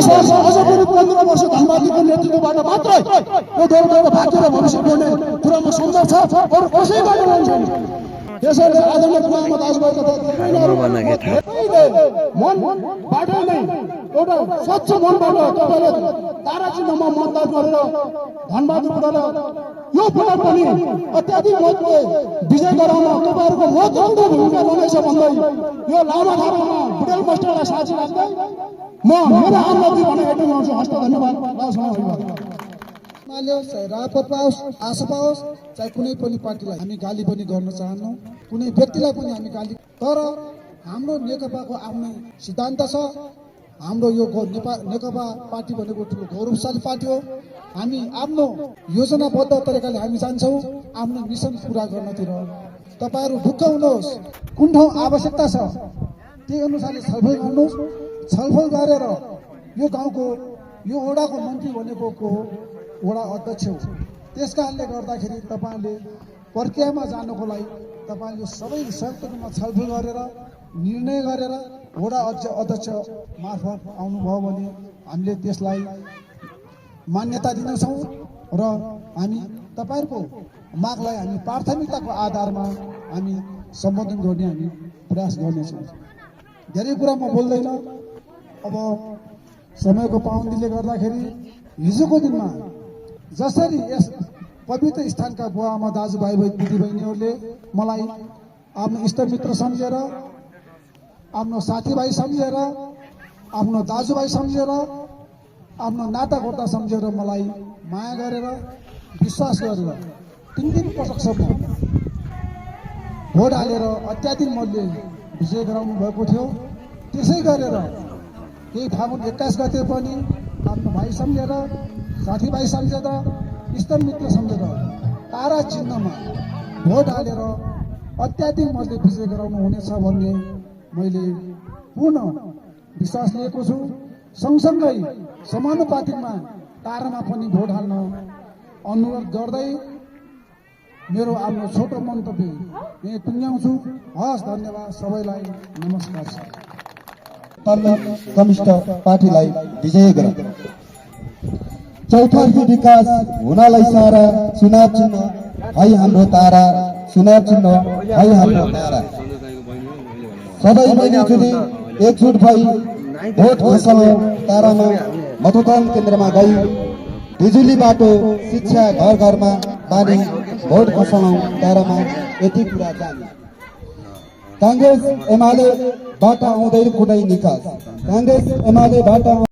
वर्ष अझ पनि 15 वर्ष धनबहादुरको नेतृत्वबाट मात्रै यो दलबाट भागेर भविष्य बन्ने कुरामा सम्भव छ। अरू कसैबाट हुँदैन। त्यसैले आदरणीय पुरानो दाजुभाइको मनबाट नै एउटा स्वच्छ मनबाट तपाईँले तारा चिन्हमा मतदान गरेर धनबहादुर बुढालाई यो पटक पनि अत्याधिक मतले विजय गराउन तपाईँहरूको महत्त्वपूर्ण भूमिका रहेछ भन्दै यो लामा धारामा बुढेल मास्टरलाई साथी राख्दै म मेरो आमदानी भने यति गर्छु। हस्त धन्यवाद। चाहे राजपथ आओस्, आशा आओस्, चाहे कुनै पनि पार्टीलाई हामी गाली पनि गर्न चाहन्नौँ, कुनै व्यक्तिलाई पनि हामी गाली। तर हाम्रो नेकपाको आफ्नो सिद्धान्त छ। हाम्रो यो नेकपा पार्टी भनेको ठुलो गौरवशाली पार्टी हो। हामी आफ्नो योजनाबद्ध तरिकाले हामी जान्छौँ आफ्नो मिसन पुरा गर्नतिर। तपाईँहरू ढुक्क हुनुहोस्, कुन ठाउँ आवश्यकता छ त्यही अनुसारले छलफल गर्नुहोस्। छलफल गरेर यो गाउँको यो वडाको मन्त्री भनेको को वडा अध्यक्ष हो। त्यस कारणले गर्दाखेरि तपाईँले प्रक्रियामा जानको लागि तपाईँले सबै संयुक्त रूपमा छलफल गरेर निर्णय गरेर वडा अध्यक्ष मार्फत आउनुभयो भने हामीले त्यसलाई मान्यता दिनेछौँ र हामी तपाईँहरूको मागलाई हामी प्राथमिकताको आधारमा हामी सम्बोधन गर्ने हामी प्रयास गर्नेछौँ। धेरै कुरा म बोल्दैन, अब समयको पाबन्दीले गर्दाखेरि हिजोको दिनमा जसरी यस पवित्र स्थानका बुवाआमा दाजुभाइ दिदीबहिनीहरूले मलाई आफ्नो इष्टमित्र सम्झेर, आफ्नो साथीभाइ सम्झेर, आफ्नो दाजुभाइ सम्झेर, आफ्नो नातागोता सम्झेर मलाई माया गरेर विश्वास गरेर 3 पटकसम्म भोट हालेर अत्याधिक मतले विजय गराउनु भएको थियो। त्यसै गरेर केही फागुन 21 गते पनि आफ्नो भाइ सम्झेर, साथीभाइ सम्झेर, इष्टमित्र सम्झेर तारा चिन्हमा भोट हालेर अत्याधिक मतले विजय गराउनु हुनेछ भन्ने मैले पूर्ण विश्वास लिएको छु। सँगसँगै समानुपातिकमा तारामा पनि भोट हाल्न अनुरोध गर्दै मेरो आफ्नो छोटो मन्तव्य यही टुङ्ग्याउँछु। हस्, धन्यवाद सबैलाई, नमस्कार। कम्युनिस्ट पार्टीलाई विजय गरौँ। चौतर्फी विकास हुनलाई सारा, चुनाव चिन्ह है हाम्रो तारा, चुनाव चिन्ह है हाम्रो तारा। सबै मिलिजुली एकजुट भई भोट खसालौँ तारामा। मतदान केन्द्रमा गई बिजुली बाटो शिक्षा घर घरमा पानी भोट खसालौँ तारामा। यति कुरा जाने कांग्रेस एमालेबाट आउँदै कुनै निकास, कांग्रेस एमालेबाट